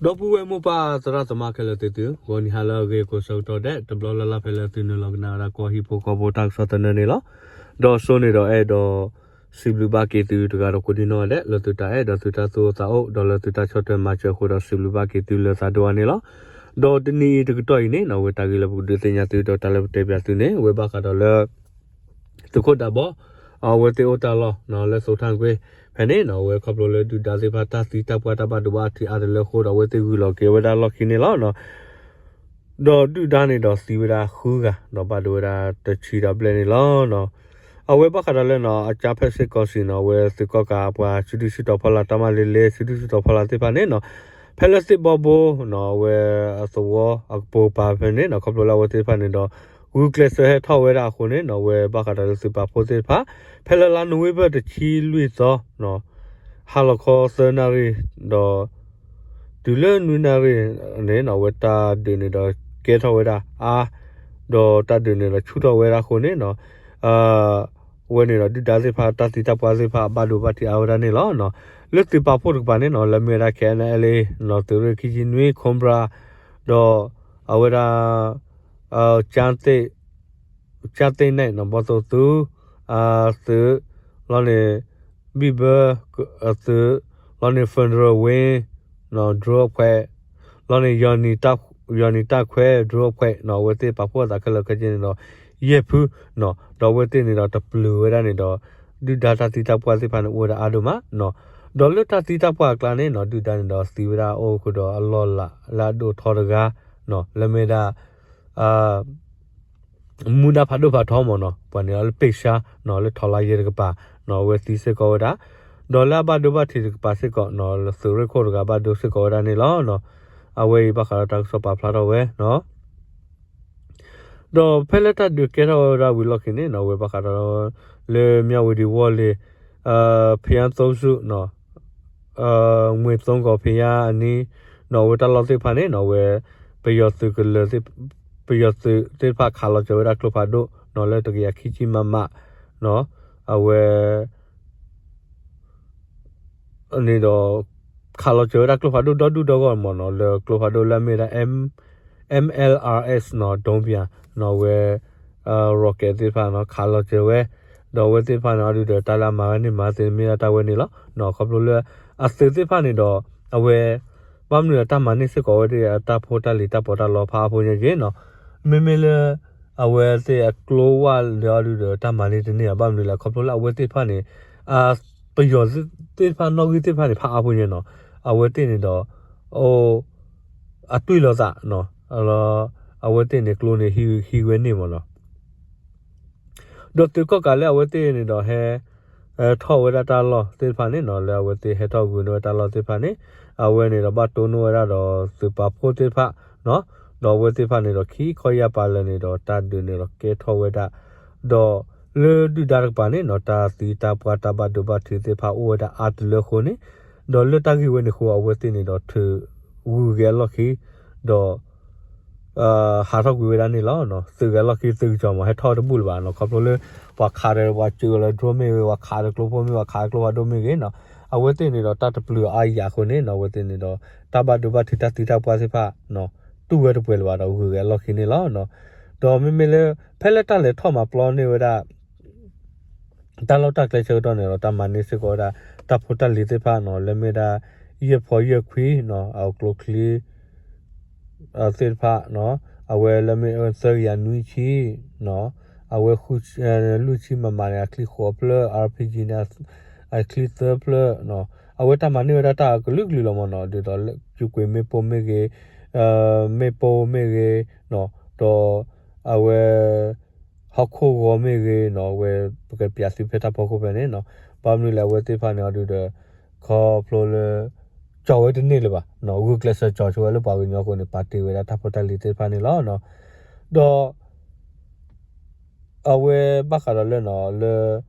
ဒီပုၢ်ဝဲၢ်မိၢ်ပၢ်သရၣ်သမါခဲလၢာ်သ့ၣ်သု, ဂီၤနံၤဟါလၢအဂ့ၤကိးဆၢကတီၢ်ဒဲး တဘျီလၢ်လၢ်ဖဲလၢသုနုာ်လီၤကနၣ်ဝဲဒၣ်ကီၢ်ဟံၣ်ဖိဃီဖိတၢ်ကစီၣ်သနၢၣ်န့ၣ်လီၤ. ဒီးစိန့ၣ်ဒီးအဲၣ်ဒိး စံးဘျုးဘၣ်က့ၤသုတဂၤဒီးကိးဒံနီၢ်ဂၤဒဲး လၢသုတၢ်အဲၣ်ဒီးသုတၢ်သူၣ်အိၣ်သးအိၣ် ဒီးလၢသုတၢ်ဆီၣ်ထွဲမၤစၢၤအဃိဒီးစံးဘျုးဘၣ်က့ၤသုလၢသးဒိၣ်အါန့ၣ်လီၤ. ဒီးတနံၤအံၤတကတီၢ်အံၤန့ၣ်နီၣ် အဝဲတၢ်ဂ့ၢ်လၢပကဒုးသ့ၣ်ညါသုဒီးတၢ်လၢပတဲပၠးသုန့ၣ် အဝဲဘၣ်ဃးဒီးလၢ သုးခိၣ်ဒးဘီ အဝဲသ့ၣ်အိၣ်တၢ်လီၢ်နီၣ် လၢသိးထၣ်ကွ့ၢ် ဖဲန့ၣ်နီၣ် အဝဲခီဖျိလၢဒုၣ်ဒါသ့ၣ်တဖၣ်တၢ်သံတၢ်ပှၢ်တၢ်ဘၣ်ဒိဘၣ်ထံးအါတလၢအဃိဒီး အဝဲသ့ၣ်ဂုာ်လီၤက့ၤဝဲဒၣ်လီၢ်ခံန့ၣ်လီၤ. ဒီးဒုၣ်ဒါန့ၣ်ဒီးသံဝဲဒၣ်ဃုဂၤ ဒီးဘၣ်ဒိဝဲဒၣ်တဆံဒီးဘျဲၣ်န့ၣ်လီၤ. အဝဲဘၣ်ဃးဒီးလၢနီၣ် အကၠါဖဲစ့ၢ်ကီးစံးနီၣ် အဝဲသုးကီၣ်ကးပှၤစုဒုၣ်စုတီၤဖီလာ် တၢ်မၤလ့လ့ စုဒုၣ်စုတီၤဖီလာ်သ့ၣ်တဖၣ်န့ၣ်နီၣ် ဖဲလၢသ့ၣ်ဘီဘိနီၣ် အဝဲအသဝီအကပိာ်ကပၤဖဲန့ၣ်နီၣ် ခီဖျိလၢအဝဲသ့ၣ်တဖၣ်န့ၣ်ဒီး ဂုာ်ကျဲးစၢးဟဲထီၣ်ဝဲဒၣ်အဃိန့ၣ်နီၣ် အဝဲဘၣ်ဃးဒီးလၢသုးပာ်ဖှိၣ်သ့ၣ်တဖၣ် ဖဲလၢလါနိၣ်ဝ့ဘၢၣ်တဆံလွံၢ်သီနီၣ် ဟါလီၤခီသၢနၣ်ရံၣ်ဒီး တုၤလၢနွံနၣ်ရံၣ်န့ၣ်နီၣ် အဝဲတၢ်ဒုးန့ၣ်ဒီးကဲထီၣ်ဝဲဒၣ်အါ ဒီးတၢ်ဒုးန့ၣ်ဒီးဆူၣ်ထီၣ်ဝဲဒၣ်အဃိန့ၣ်နီၣ် အဝဲန့ၣ်ဒီးဒုၣ်ဒါသ့ၣ်တဖၣ်တၢ်သံတၢ်ပှၢ်သ့ၣ်တဖၣ်ဘၣ်ဒိဘၣ်ထံးအါဝဲဒၣ်န့ၣ်လီၤ. လၢသုးပာ်ဖှိၣ်တကပၤန့ၣ်နီၣ် လၢမ့ၢ်ဝဲဒၣ် K N L A နီၣ် သုးရ့ၣ်ခံဆံနွံ Cobra ဒီးအဝဲဒၣ် ကၠၣ်သ့ၣ်နဲၣ်နီၣ် ဘီၣ်သိၣ်သုး သုး လီၤန့ၣ် ဘံၣ်ဘၢ သုး လီၤန့ၣ် Federal Wing နီၣ် drone အဖွဲ့ လီၤန့ၣ် ယီၤနံၤတၢ်ခွဲ drone အဖွဲ့နီၣ် အဝဲသ့ၣ်ပာ်ဖှိၣ်အသးခဲလၢာ်ခဲဆ့န့ၣ်ဒီး ယဲၢ်ဖုနီၣ် ဒီးအဝဲသ့ၣ်န့ၣ်ဒီးတပျုာ်ဝဲဒၣ်န့ၣ်ဒီး ဒုၣ်ဒါတၢ်သံတၢ်ပှၢ်သ့ၣ်တဖၣ်န့ၣ်အိၣ်ဝဲဒၣ်အါဒိၣ်မးနီၣ် ဒီးလၢတၢ်သံတၢ်ပှၢ်အကျါန့ၣ်နီၣ် ဒုၣ်ဒါန့ၣ်ဒီးသံဝဲဒၣ်အိၣ်ဃုာ်ဒီးအလီၢ်လၤလၢအဒိၣ်ထီတဂၤနီၣ် လၢမ့ၢ်ဒၣ် မူဒါဖးဒိၣ်ဖးထီမ့ၢ်နီၣ် ပှၤန့ၣ်လၢပ့ၢ်ဆါနီၣ် လၢထီလါယဲၢ်တကပၤနီၣ် အဝဲသံစ့ၢ်ကီးဝဲဒၣ် ဒီးလၢအဘၣ်ဒိဘၣ်ထံးတကပၤစ့ၢ်ကီးနီၣ် လၢသုးရ့ၣ်ခိၣ်တဂၤဘၣ်ဒိစ့ၢ်ကီးဝဲဒၣ်န့ၣ်လီၤ. အဝဲအံၤဘၣ်ဃးဒီးတၢ်ကစီၣ်ပာ်ဖျါထီၣ်ဝဲနီၣ် ဒီးဖဲလၢတၢ်ဒုးကဲထီၣ်ဝဲဒၣ်ဝံၤလီၢ်ခံန့ၣ်နီၣ် အဝဲဘၣ်ဃးဒီး လၢမၠၣ်ဝတံၤဝီၢ်လ့ၤ ဖယါသိဆူၣ်နီၣ် မွ့ၢ်သိကီၢ်ဖယါအနံၤနီၣ် အဝဲတၢ်လီၢ်သ့ၣ်တဖၣ်န့ၣ်နီၣ် အဝဲ ပယီၤသုးကလၢၤ ပယီၤသုးသ့ၣ်တဖၣ်ခးလီၤစၢၤဝဲဒၣ်ကျိဖးဒိၣ်နီၣ် လၢတကယၤခံဆံ မမ နီၣ် အဝဲ န့ၣ်ဒီး ခးလီၤစၢၤဝဲဒၣ်ကျိဖးဒိၣ်ဒီဒူၣ်ဒီဂီၢ်မ့ၢ်နီၣ် လၢကျိဖးဒိၣ်လၢအမ့ၢ်ဒၣ် M L R S နီၣ် ဒိပၠၤနီၣ် အဝဲ rocket သ့ၣ်တဖၣ်နီၣ် ခးလီၤစၢၤဝဲ ဒီးအဝဲသ့ၣ်တဖၣ်န့ၣ် အဒုးဒီးတၢ်လၢအမၤဝဲန့ၣ်မၤသ့ၣ်မ့ၢ်ဒၣ်တၢ်ဝဲန့ၣ်လီၤ. ခီဖျိလၢ အသုးသ့ၣ်တဖၣ်န့ၣ်ဒီး အဝဲ ဘၣ်မနုၤအတၢ်မၤန့ၢ်စ့ၢ်ကီးဝဲဒၣ်အတၢ်ဖိတၢ်လံၤတၢ်ပီးတၢ်လီဖးအါဖိညါက့ၤနီၣ် မ့မ့ၢ်လၢ အဝဲသ့ၣ်အကျိဝဲလၢအဒုးဒီးတၢ်မၤန့ၢ်တန့ၢ်အီၤ ဘၣ်မနုၤလဲၣ် ခီဖျိလၢအဝဲသ့ၣ်တဖၣ်န့ၣ် ပယီၤသ့ၣ်တဖၣ်နီၣ်ဂံၢ်သ့ၣ်တဖၣ်န့ၣ် ဖးအါဖိညါနီၣ် အဝဲသ့ၣ်န့ၣ်ဒီး အိၣ် အတွံၢ်လိာ်သးနီၣ် အဝဲသ့ၣ်န့ၣ်ကျိန့ၣ်ဟံးဝဲန့ၢ်မ့ၢ်နီၣ် ဒီးသုးကီၣ်ကးလၢအဝဲသ့ၣ်န့ၣ်ဒီးဟဲ ထီၣ်ဝဲဒၣ်တၢ်လီၢ်သ့ၣ်တဖၣ်န့ၣ်နီၣ် လၢအဝဲသ့ၣ်ဟဲထီၣ်ဂုာ်န့ၢ်ဝဲတၢ်လီၢ်သ့ၣ်တဖၣ်န့ၣ် အဝဲန့ၣ်ဒီးဘၣ်တိၢ်နီၣ်ဝဲဒၣ်ဒီးသုးပာ်ဖှိၣ်သ့ၣ်တဖၣ်နီၣ် ဒီးအဝဲသ့ၣ်တဖၣ်န့ၣ်ဒီးခံခီယၢ်ပၤလၢာ်န့ၣ်ဒီး တၢ်ဒုးန့ၣ်ဒီးကဲထီၣ်ဝဲဒၣ် ဒီးလၢဒုၣ်ဒါတကပၤန့ၣ်နီၣ် တၢ်သံတၢ်ပှၢ်တၢ်ဘၣ်ဒိဘၣ်ထံးသ့ၣ်တဖၣ်အိၣ်ဝဲဒၣ်အါတလၢအဃိန့ၣ် ဒီးလၢတၢ်ဂ့ၢ်ဝဲန့ၣ်အဃိ အဝဲသ့ၣ်န့ၣ်ဒီးထုး ဂုၤက့ၤအလီၢ်ခံ ဒီး ဟးထီၣ်ကွံာ်ဝဲဒၣ်န့ၣ်လီၤ. သုးဂဲၤလီၢ်ခံသုးကစီၤမး ဟဲထီၣ်တဘူၣ်လၢၤဘၣ်နီၤ. ခီဖျိလၢ ပှၤခးဒီးပှၤစၢၤလီၤ drone မ့ၢ်ဂ့ၤ ပှၤခးဒီးကျိဖိမ့ၢ် ပှၤခးဒီးကျိဖးဒိၣ်မ့ၢ်ဂ့ၤနီၤ, အဝဲသ့ၣ်န့ၣ်ဒီး တၢ်တပျုာ်အါယၤအဃိန့ၣ်နီၤ, အဝဲသ့ၣ်န့ၣ်ဒီး တၢ်ဘၣ်ဒိဘၣ်ထံးတၢ်သံတၢ်ပှၢ်သ့ၣ်တဖၣ် တူၢ်ဝဲတပှဲၤလၢၤဘၣ်ဒီး ဂုၤဂဲၤအလီၢ်ခံန့ၣ်လီၤ. ဒီးမ့မ့ၢ်လၢ ဖဲလၢတၢ်လဲၤထီၣ်မၤပျီန့ၢ်ဝဲဒၣ် တၢ်လီၢ်တၢ်ကျဲဆၢကတီၢ်န့ၣ်ဒီး တၢ်မၤန့ၢ်စ့ၢ်ကီးဝဲဒၣ် တၢ်ဖိတၢ်လံၤသ့ၣ်တဖၣ်နီၤ, လၢမ့ၢ်ဒၣ် ယဲၢ်ဖီယဲၢ်ခွံနီၤ, အကျိချံ သ့ၣ်တဖၣ်နီၤ, အဝဲလၢမ့ၢ်သၢကယၤနွံဆံနီၤ, အဝဲ လွံၢ်ဆံ MM န့ၣ် အချံဃိးဖျၢၣ်, RPG န့ၣ် အချံသၢဖျၢၣ်နီၤ, အဝဲတၢ်မၤန့ၢ်ဝဲဒၣ်တၢ်အကလုာ်ကလုာ်လီၤမးနီၤ, ဒ်သိးလၢ ကၠူကွ့ၤမ့ၣ်ပိၢ်မ့ၢ်ဂ့ၤ, မ့ၣ်ပိၢ်မ့ၢ်ဂ့ၤနီၤ, ဒီး အဝဲ ဟီၣ်ခိၣ်ဂီၤမ့ၢ်ဂ့ၤနီၤ, အဝဲ ပကပျးသုဖဲတၢ်ဖီခိၣ်ဖဲန့ၣ်နီၤ, ဘၣ်မနုၤလဲၣ် အဝဲသ့ၣ်တဖၣ်န့ၣ် အဒုးဒီး ခီဖျိလၢ ကၠီၤဝဲတန့ၢ်လၢၤဘၣ်နီၤ, ဂုာ်ကျဲးစၢးကၠီၤဆိဝဲလၢပှၤကညီအဃိန့ၣ် ပာ်တ့ၢ်ဝဲဒၣ်တၢ်ဖိတၢ်လံၤသ့ၣ်တဖၣ်န့ၣ်လီၤ. ဒီး အဝဲဘၣ်ဃးဒီးလၢနီၤ, လၢ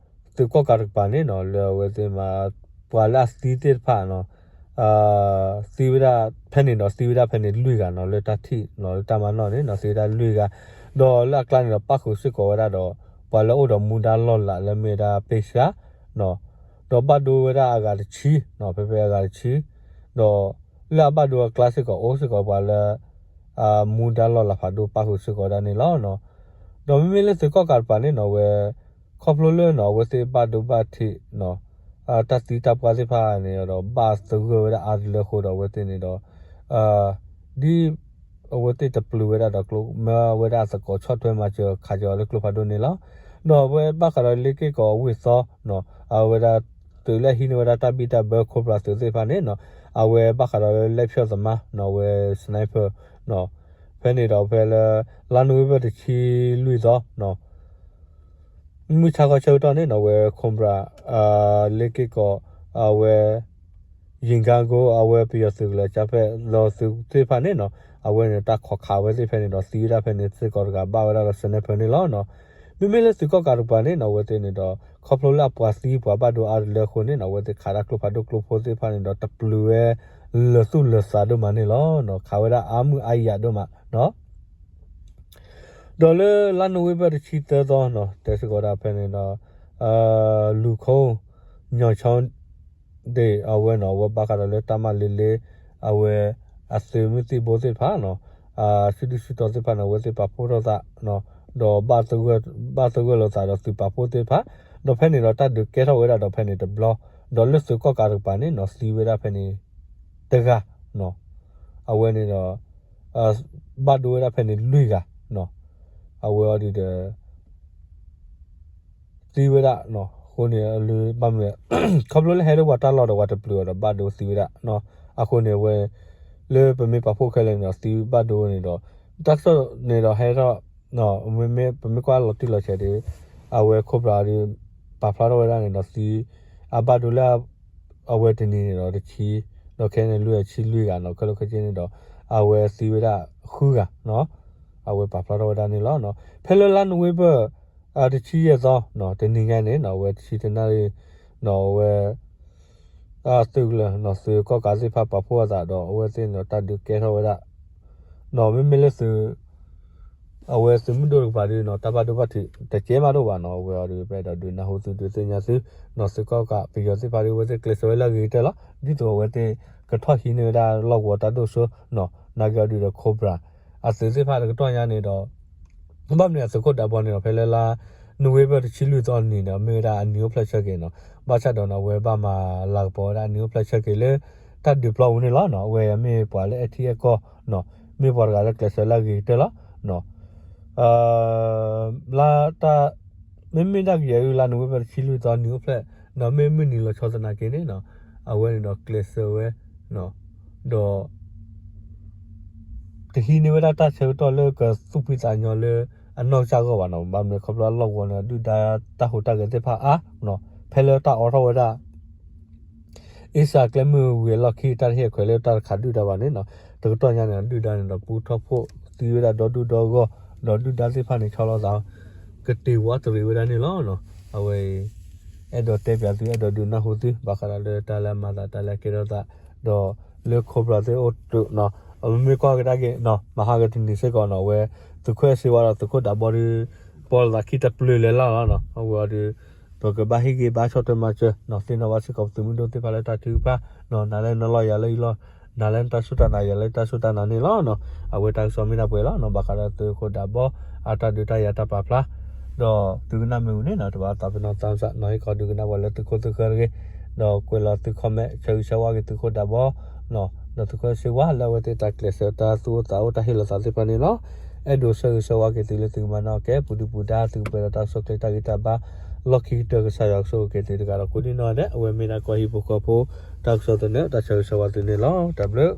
သုးကီၣ်ကးတကပၤန့ၣ်နီၤ, လၢအဝဲသ့ၣ်မၤ ပှၤလၢအသံသ့ၣ်တဖၣ်နီၤ, သံဝဲဒၣ်ဖဲန့ၣ်ဒီး သံဝဲဒၣ်ဖဲန့ၣ်လွံၢ်ဂၤနီၤ, လၢတၢ်ထံၣ်နီၤ, လၢတၢ်မၤနီၣ်န့ၣ်နီၤ, သံဝဲဒၣ်လွံၢ်ဂၤ, ဒီးလၢအကျါန့ၣ်ဒီး ပၣ်ဃုာ်စ့ၢ်ကီးဝဲဒၣ်ဒီး ပှၤလၢအအိၣ်ဒီးမူဒါလီၢ်လၤလၢမ့ၢ်ဝဲဒၣ်ပ့ၢ်ဆှါနီၤ, ဒီးဘၣ်ဒိဝဲဒၣ်အဂၤတဆံနီၤ, ဖဲဖဲအဂၤတဆံ, ဒီး လၢအဘၣ်ဒိအကျါစ့ၢ်ကီး အိၣ်စ့ၢ်ကီးပှၤလၢ မူဒါလီၢ်လၤဖးဒိၣ်ပၣ်ဃုာ်စ့ၢ်ကီးဝဲဒၣ်န့ၣ်လီၤ. ဒီးမ့မ့ၢ်လၢသုးကီၣ်ကးတကပၤန့ၣ်နီၤ အဝဲ ခီဖျိလၢနီၤ အဝဲသ့ၣ်ဘၣ်ဒိဘၣ်ထံး တၢ်သံတၢ်ပှၢ်သ့ၣ်တဖၣ်န့ၣ်ဒီး ဘၣ်သဂၢၢ်ဝဲဒၣ်အါတလၢအဃိဒီး အဝဲသ့ၣ်န့ၣ်ဒီး ဒ် အဝဲသ့ၣ်တပျုာ်ဝဲဒၣ်ဒီးကျိ မၢဝဲဒၣ်သကိးဆီၣ်ထွဲမၤစၢၤခးကီၤလၢကျိဖးဒိၣ်န့ၣ်လီၤ. ဒီးအဝဲဘၣ်ဃးဒီးလ့က့ၢ်ကီးဝ့ၢ်သီ အဝဲဒၣ် သုးလၢဟံးန့ၢ်ဝဲဒၣ်တၢ်ဘံၣ်တၢ်ဘၢ Cobra သုးသ့ၣ်တဖၣ်န့ၣ်နီၤ အဝဲဘၣ်ဃးဒီးလၢလဲၣ်ဖျၢၣ်သမါနီၤ အဝဲ sniper နီၤ ဖဲန့ၣ်ဒီးဖဲလၢ လါနိၣ်ဝ့ဘၢၣ်တဆံလွံၢ်သီနီၤ မုၢ်ဆါခီဆၢကတီၢ်န့ၣ်နီၤ အဝဲ Cobra လ့က့ၢ်ကီး အဝဲ ယ့ၣ်ကါကိ အဝဲပယီၤသုးကလၢၤကၠါဖဲ ဒီးသုးသ့ၣ်တဖၣ်န့ၣ်နီၤ အဝဲန့ၣ်တၢ်ခိးခးဝဲသ့ၣ်ဖဲန့ၣ်ဒီး သံဝဲဒၣ်ဖဲန့ၣ်စ့ၢ်ကီးတဂၤ ဘၣ်ဝဲဒၣ်ဒီး sniper န့ၣ်လီၤ. မ့မ့ၢ်လၢသုးကီၣ်ကးတကပၤန့ၣ်နီၤ အဝဲသ့ၣ်န့ၣ်ဒီး ခီဖျိလၢအပှၤသံပှၤဘၣ်ဒိအါတလၢအဃိန့ၣ်နီၤ အဝဲသ့ၣ်ခးဒၣ်ကျိဖးဒိၣ်ကျိဖိသ့ၣ်တဖၣ်န့ၣ်ဒီး တပျုာ်ဝဲ လၢာ်သူၣ်လၢာ်သးဒိၣ်မးန့ၣ်လီၤ. ခးဝဲဒၣ်အါမုၢ်အါယာ်ဒိၣ်မး ဒီးလၢလါနိၣ်ဝ့ဘၢၣ်တဆံသၢသီနီၤ တဲစ့ၢ်ကီးဒၣ်ဖဲန့ၣ်ဒီး လူၤခိ ညီၣ်ဆီဒ့ၣ် အဝဲနီၤ အဝဲဘၣ်ဃးဒီးလၢတၢ်မၤလ့လ့ အဝဲ အသုးမုၢ်သံၣ်ဘိသ့ၣ်တဖၣ်နီၤ အစုဒုၣ်စုတီၤသ့ၣ်တဖၣ်န့ၣ် အဝဲသ့ၣ်ပာ်ဖှိၣ်ထီၣ်သး ဒီး ဘၣ်သဂၢၢ်လိာ်သးဒီးသုးပာ်ဖှိၣ်သ့ၣ်တဖၣ် ဒီးဖဲန့ၣ်ဒီးတၢ်ဒုးကဲထီၣ်ဝဲဒၣ်ဒီးဖဲန့ၣ်တဘျီ ဒီးလၢသုးကီၣ်ကးတကပၤန့ၣ်နီၤ သံဝဲဒၣ်ဖဲန့ၣ် တဂၤ အဝဲန့ၣ်ဒီး ဘၣ်ဒိဝဲဒၣ်ဖဲန့ၣ်လွံၢ်ဂၤ အဝဲအီၤဒုးဒီး သံဝဲဒၣ် အဃိန့ၣ် ဘၣ်မနုၤ ခီဖျိလၢဟဲလၢပှၤတၢ်လီၢ်ဒီးပှၤတပျုာ်အီၤဒီးဘၣ်ဒိသံဝဲဒၣ် အဃိန့ၣ်အဝဲ လၢပမ့ၢ်ပာ်ဖှိၣ်ခဲလၢာ်န့ၣ်ဒီးသံဘၣ်ဒိန့ၣ်ဒီး တၢ်ကစီၣ်န့ၣ်ဒီးဟဲထီၣ် မ့မ့ၢ်ပမ့ၢ်ကွၢ်လီၤတံၢ်လီၤဆဲးဒီး အဝဲ Cobra ဒီး ပာ်ဖျါထီၣ်ဝဲဒၣ်န့ၣ်ဒီးသံ အဘၣ်ဒိလၢ အဝဲတနံၤန့ၣ်ဒီးတဆံ ဒီးခဲန့ၣ်လွံၢ်အဆံလွံၢ်ဂၤနီၤ ခဲလၢာ်ခဲဆ့န့ၣ်ဒီး အဝဲသံဝဲဒၣ်ဃုဂၤ အဝဲပာ်ဖျါထီၣ်ဝဲဒၣ်န့ၣ်လီၤ. ဖဲလၢလါနိၣ်ဝ့ဘၢၣ် တဆံယဲၢ်သီ တနံၤညါန့ၣ်နီၤ အဝဲတဆံတနၣ်ရံၣ် နီၤ အဝဲ သုးကလၢၤနီၤ သုးကီၣ်ကးသ့ၣ်တဖၣ်ပာ်ဖှိၣ်အသးဒီး အဝဲသ့ၣ်န့ၣ်ဒီးတၢ်ဒုးကဲထီၣ်ဝဲဒၣ် နီၤ မ့မ့ၢ်လၢသုး အဝဲသုးမုၢ်ဒိၣ်တကပၤဒုးနီၤ တၢ်ဘၣ်ဒိဘၣ်ထံးတကဲမးဒိၣ်ဘၣ်နီၤ အဝဲအီၤဒုး ပအဲၣ်ဒိးဒုးနၢ်ဟူသုဒုးသ့ၣ်ညါသု နီၤ သုးကီၣ်ကးပယီၤသ့ၣ်တဖၣ်ဒုး အဝဲသ့ၣ်ကျဲးစၢးဝဲလၢအဂ့ၤကတၢၢ်လီၤ. ဒ်သိးအဝဲသ့ၣ်ကထီၣ်ဟံးန့ၢ်ဝဲဒၣ်လီၢ်ကဝီၤတၢ်ဒိၣ်စိနီၤ နာ်က့အီၤဒုးဒီး Cobra အသုးသ့ၣ်တဖၣ်တကတီၢ်ညါန့ၣ်ဒီး ဘၣ်မနုၤအသုးခိၣ်ဒးဘီန့ၣ်ဒီး ဖဲလၢလါ နိၣ်ဝ့ဘၢၣ်တဆံလွံၢ်သီနံၤန့ၣ် မ့ၢ်ဝဲဒၣ်အနံၤအိၣ်ဖျဲၣ်ဆၢက့ၤနီၤ ဘၣ်ဆၣ်ဒီးနီၤ အဝဲဘၣ်မၤလၤကပီၤဝဲဒၣ်အနံၤအိၣ်ဖျဲၣ်ဆၢက့ၤလၢ တၢ်ဒုးပျီပူၤန့ၣ်လီၤ. အဝဲမ့ၢ်ပှၤလၢအဲၣ်ထံအဲၣ်ကီၢ်နီၤ မ့ၢ်ပှၤတဂၤလၢကျဲးစၢးလၢအဂ့ၤကတၢၢ်လီၤ. လၢတၢ် မ့မ့ၢ်တၢ်ကယဲၢ်အုၣ်လါနိၣ်ဝ့ဘၢၣ်တဆံလွံၢ်သီနံၤအိၣ်ဖျဲၣ် ဒီးမ့ၢ်မုၢ်နံၤလီၤဆီသနာ်က့န့ၣ်နီၤ အဝဲန့ၣ်ဒီးကျဲးစၢးဝဲ ဒီး တဟံးန့ၢ်ဝဲဒၣ်တၢ်ဆၢကတီၢ်လၢကသူၣ်ဖှံသးညီလၢအနီၢ်ကစၢ်အဂီၢ်ဘၣ်နီၤ ဘၣ်မနုၤခီဖျိလၢလီၢ်ကဝီၤန့ၣ် ဒုၣ်ဒါတၢ်ဟူးတၢ်ဂဲၤသ့ၣ်တဖၣ်အါ ဖဲလၢတၢ်အိးထီၣ်ဝဲဒၣ် အ့စၢၣ်ကျဲမုၢ်ဝံၤအလီၢ်ခံ တၢ်တဟ့ၣ်အခွဲးလၢတၢ်တခးဒုၣ်ဒါဘၣ်န့ၣ်နီၤ တကတီၢ်ညါန့ၣ် ဒုၣ်ဒါန့ၣ်ဒီးပူထီၣ်ဖှိၣ်သံဝဲဒၣ်ဒီဒူၣ်ဒီဂီၢ် ဒီးဒုၣ်ဒါသ့ၣ်တဖၣ်န့ၣ် ဆီလီၤသး ကတ့ၢ်ဝးတရံးဝဲဒၣ်န့ၣ်လီၤ. အဝဲအံၤ အဲၣ်ဒိးတဲပၠးသု အဲၣ်ဒိးဒုးနၢ်ဟူသု ဘၣ်ဃးဒီးလၢတၢ်လၢအမၤသးတၢ်လၢအကဲထီၣ်သး ဒီးလၢ Cobra သ့ၣ်အိၣ်တနီၤ အမ့မ့ၢ်ကွၢ်ကဒါက့ၤနီၤ မဟါကတနံၤစ့ၢ်ကီးနီၤ အဝဲ သုးခိၣ်စ့ဝါဒီးသုးခိၣ်ဒးဘီဒီး ပီၢ်လီၤသးခံတပျုာ်လဲၤလၢ်လီၤနီၤ အဝဲအီၤဒီး ပကဘၣ်ဟ့ၣ်ဂံၢ်ဘါဆီၣ်ထွဲမၤစၢၤနီၤ သ့ၣ်နီၣ်ဘၣ်စ့ၢ်ကီးပသုးမုၢ်ဒိၣ်သ့ၣ်တဖၣ်လၢတၢ်ထုကဖၣ်နီၤ နၤလၢနလီၢ်ယၤလၢယလီၢ် နၤလၢနတၢ်စူၢ်တၢ်နာ်ယၤလၢယတၢ်စူၢ်တၢ်နာ်န့ၣ်လီၤနီၤ အဝဲတၢ်ကစီၣ်မ့ၢ်ဒၣ်ပှဲၤလီၤနီၤ ဘၣ်ဃးဒီးသုးခိၣ်ဒးဘီ အတၢ်ဒုးတၢ်ယၤတၢ်ပာ်ဖျါ ဒီးသုကနၣ်မ့ၢ်ဝံၤန့ၣ်နီၤ တဘၣ်သးပ့ၤနီၣ်သးစၢ်နီၤ ဟ့ၣ်ခီဒုးကနၣ်ပှၤလၢသုခိၣ်သုဃၢၤတဂ့ၤ ဒီးကွဲးလီၤသု comment ဆၢဂ့ၤဆၢဝါက့ၤသုးခိၣ်ဒးဘီနီၤ ဒီးသုးခိၣ်စ့ဝါလၢအဝဲသ့ၣ်တၢ်ကျဲးစၢးတၢ်သူၣ်အိၣ်သးအိၣ်တၢ်ဟ့ၣ်လီၤသးသ့ၣ်တဖၣ်န့ၣ်လီၤ. အဲၣ်ဒိးဆၢဂ့ၤဆၢဝါက့ၤသုလၢသုကမၤနၢၤက့ၤ ပူၤဒုပူၤဒါ သုကပှဲၤဒီးတၢ်ကစီၣ်ချ့တၢ်ဂံၢ်တၢ်ဘါ လီၢ်ခံကတၢၢ် ကစၢ်ယွၤကဆိၣ်ဂ့ၤက့ၤသုတဂၤဒီးကိးဒံနီၢ်ဒဲး အဝဲမ့ၢ်ဒၣ်ကီၢ်ဟံၣ်ဖိဃီဖိ တၢ်ကစီၣ်သနၢၣ် တၢ်ဆၢဂ့ၤဆၢဝါသုန့ၣ်လီၤ. တၢ်ဘျုး